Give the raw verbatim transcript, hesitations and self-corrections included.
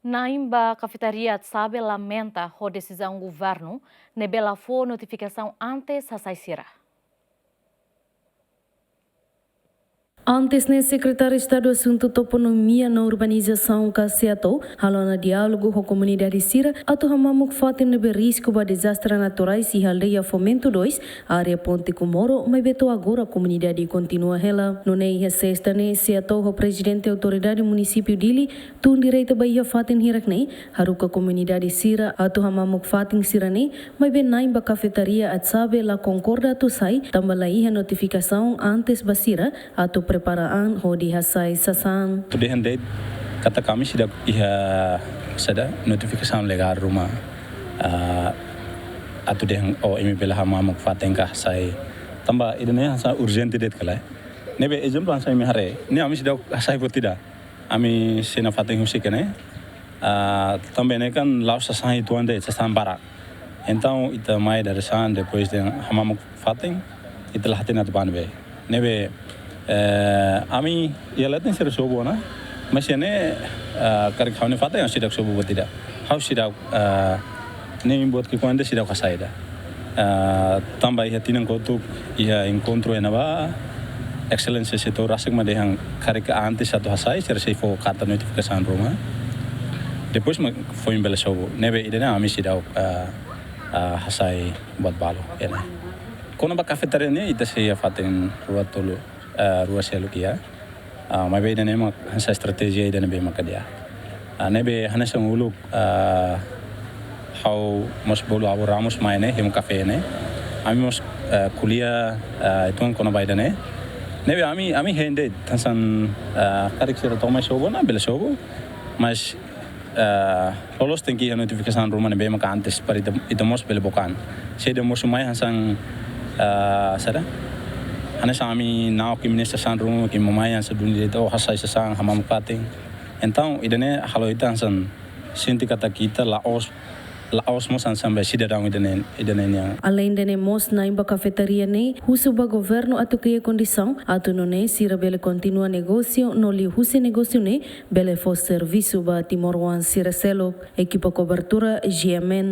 Na'in ba kafetaria Atsabe lamenta ho desizaun governu ne'ebé la fó notifikasaun antes hasai sira. Antes ne'e, Sekretáriu Estadu Asuntu Toponímia no Urbanizasaun, ka SEATOU, halo ona diálogu ho komunidade sira atu hamamuk fatin ne'ebé risku ba dezastre naturais iha aldeia Fomento dois, área Ponte Comoro, maibé to'o agora komunidade kontinua hela. Nune'e iha sesta ne'e, SEATOU ho Prezidente Autoridade Munisípiu Dili tun direta ba iha fatin hirak ne'e, haruka komunidade sira atu hamamuk fatin sira-ne'e, maibé na'in ba kafetaria Atsabe la konkorda atu sai, tanba la iha notifikasaun antes ba sira atu prepara an hodi hasai sasán. Atu dehan de'it katak ami seidauk iha saida notifikasaun legál ruma, ah, atu dehan, oh, imi bele hamamuk fatin ka hasai. Tanba ida-ne'e hanesan urjente de'it ka lae. Ne'ebé ezemplu hanesan imi haree, ne'e ami seidauk hasai buat ida. Ami sei iha fatin husik ne'e, ah, tanba ne'e kan la'ós sasán uitoan de'it, sasán barak. Entaun ita mai dadeer-saan, depois de hamamuk fatin, ita la hatene atu bá ne'ebé. Ne'ebé, eh, ami iha leten sira sobu ona, mas iha ne'e, ah, karik ha'u-nia fatin ha'u seidauk sobu buat ida. Ha'u seidauk, ah, ne'e buat ki'ikoan de'it seidauk hasai ida. Ah, tanba iha tinan kotuk iha enkontru iha ne'ebá, Exelénsia SEATOU rasik mak dehan karik antes atu hasai, sira sei fó karta notifikasaun ruma. Depois mak foin bele sobu. Ne'ebé ida-ne'e ami seidauk, ah, ah, hasai buat balu, ya ne'e. Kona-ba kafetaria ne'e, ita sei iha fatin rua tolu, ah, rua seluk iha. Ah, maibé ida-ne'e mak hanesan estratéjia ida ne'ebé mak di'ak. Ah, ne'ebé hanesan uluk, ah, ha'u mós bolu Avó Ramos mai ne'e, hemu kafé ne'e. Ami mós, ah, ko'alia, ah, uitoan kona-ba ida-ne'e. Ne'ebé ami, ami hein de'it, hanesan, ah, karik sira to'o mai sobu ona, bele sobu. Mas, ah, loloos tenke iha notifikasaun ruma ne'ebé maka antes para ita, ita mós bele book an. Se ida mós mai hanesan, ah, saida? Hanesan ami na'ok imi-nia sasán ruma, imi mai hanesan duni de'it, oh, hasai sasán, hamamuk fatin. Entaun, ida-ne'e halo ita hanesan sente katak ita la'ós, la'ós mós hanesan ba sidadaun ida-ne'e, ida-ne'e nian. Aleinde ne'e mós na'in ba kafetaria ne'e husu ba governu atu kria kondisaun atu nune'e sira bele kontinua negósiu no liuhusi negósiu ne'e bele fó servisu ba timoroan sira seluk. Ekipa kobertura, G M N.